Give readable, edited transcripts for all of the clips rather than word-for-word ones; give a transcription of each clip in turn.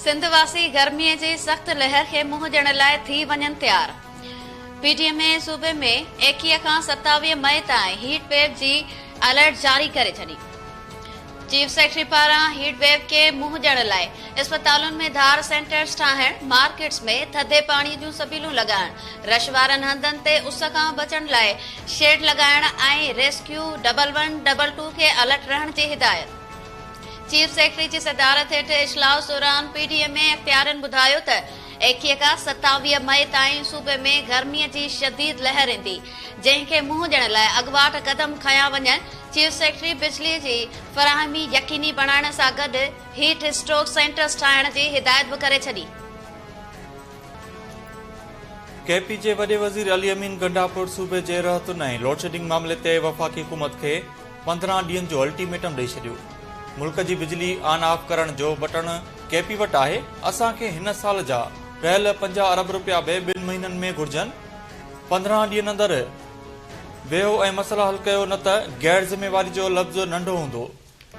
سنڌ واسي گرمي جي سخت لهر کي منهن ڏيڻ لاء ٿي وڃن تيار، پي ڊي ايم اي صوبي ۾ 21 کان 27 مئي تائين هيٽ ويو جي الرٽ جاري ڪري ڇڏي. چيف سيڪريٽري پاران هيٽ ويو کي منهن ڏيڻ لاء اسپتالن ۾ ڌار سينٽرز ٺاهڻ، مارڪيٽس ۾ ٿڌي پاڻي جون سبيلون لڳائڻ، رش وارن هنڌن تي اس کان بچڻ لاء شيڊ لڳائڻ ۽ rescue double one double two کي الرٽ رهڻ جي هدايت. چيف سيڪريٽري جي صدارت هيٺ اجلاس دوران پي ڊي ايم اي اختيارين ٻڌايو ته 21 کان 27 مئي تائين صوبي ۾ گرمي جي شديد لهر ايندي، جنهن کي منهن ڏيڻ لاء اڳواٽ قدم کنيا وڃن، چيف سيڪريٽري بجلي جي فراهمي يقيني بڻائڻ سان گڏ هيٽ اسٽروڪ سينٽرز ٺاهڻ جي هدايت به ڪري ڇڏي. ڪي پي جي وڏي وزير علي امين گنڊاپور صوبي جي رهتن ۽ لوڊشيڊنگ معاملي تي وفاقي حڪومت کي 15 ڏينهن جو الٽيميٽم ڏئي ڇڏيو. ملڪ جي بجلي آن آف ڪرڻ جو بٽڻ ڪي پي وٽ آهي، اسان کي هن سال جا رهيل 50 ارب رپيا به ٻن مهينن ۾ گهرجن، 15 ڏينهن اندر ويهو ۽ مسئلا حل ڪيو نه ته غير ذميواري جو لفظ ننڍو هوندو.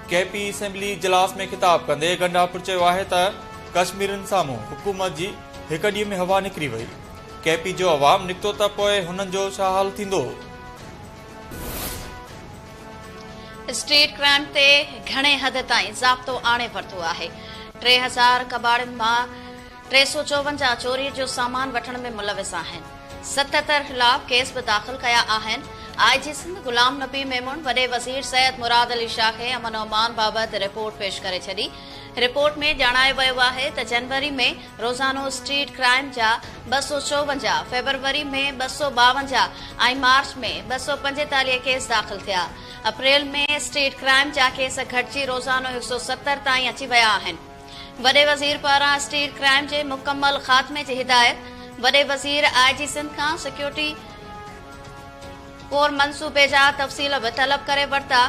ڪي پي اسيمبلي اجلاس ۾ خطاب ڪندي گنڊاپور چيو آهي ته ڪشميرين سامهون حڪومت جي هڪ ڏينهن ۾ هوا نڪري وئي، ڪي پي جو عوام نڪتو ته پوء هنن جو ڇا حال ٿيندو؟ اسٽريٽ ڪرائيم تي گهڻي حد تائين ضابطو آڻي ورتو آهي، 3000 ڪٻاڙين مان 354 چوري جو سامان وٺڻ ۾ ملوث آهن، 77 خلاف ڪيس به داخل ڪيا آهن، آء جي سنڌ غلام نبي ميمڻ وڏي وزير سيد مراد علي شاهه کي امن و امان بابت رپورٽ پيش ڪري ڇڏي، رپورٽ ۾ ڄاڻايو ويو آهي ته جنوري ۾ روزانو اسٽريٽ ڪرائيم جا 254، فيبروري ۾ 252 ۽ مارچ ۾ 245 ڪيس داخل ٿيا، اپريل ۾ اسٽريٽ ڪرائيم جا ڪيس گهٽجي روزانو 170 تائين اچي ويا آهن. وڏي وزير پاران اسٽريٽ ڪرائيم جي مڪمل خاتمي جي هدايت، وڏي وزير آء جي سنڌ کان سيڪيورٽي ڪور منصوبي جا تفصيل به طلب ڪري ورتا،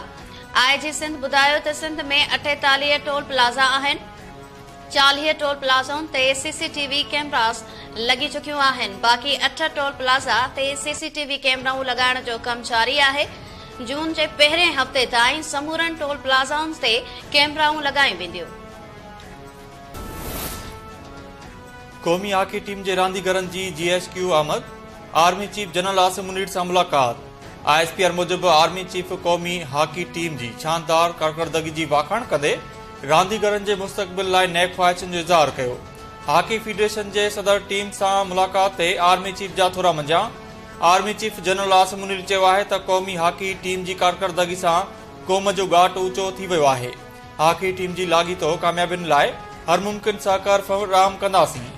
آء جي سنڌ ٻڌايو ته سنڌ ۾ 48 ٽول پلازا آهن، 40 ٽول پلازائن تي سي سي ٽي وي ڪيمراز لڳي چڪيون آهن، باقي اٺ ٽول پلازا تي سي سي ٽي وي ڪيمرائون لڳائڻ جو ڪم جاري آهي، جون جي پهرين هفتي تائين سمورن ٽول پلازائن تي ڪيمرائون لڳايون وينديون. قومي هاڪي ٽيم جي رانديگرن جي جي ايڇ ڪيو آمد، army chief general Asim Munir سان ملاقات، I S P R موجب آرمي چيف قومي هاڪي ٽيم جي شاندار ڪارڪردگي جي واکاڻ ڪندي رانديگرن جي مستقبل لاء نيڪ خواهشن جو اظهار ڪيو، هاڪي فيڊريشن جي صدر ٽيم سان ملاقات تي آرمي چيف جا ٿورا مڃيا. Army chief general Asim Munir چيو آهي ته قومي هاڪي ٽيم جي ڪارڪردگي سان قوم جو ڳاٽ اوچو ٿي ويو آهي، هاڪي ٽيم جي لاڳيتو ڪاميابين لاء هر ممڪن سهڪار فراهم ڪنداسين.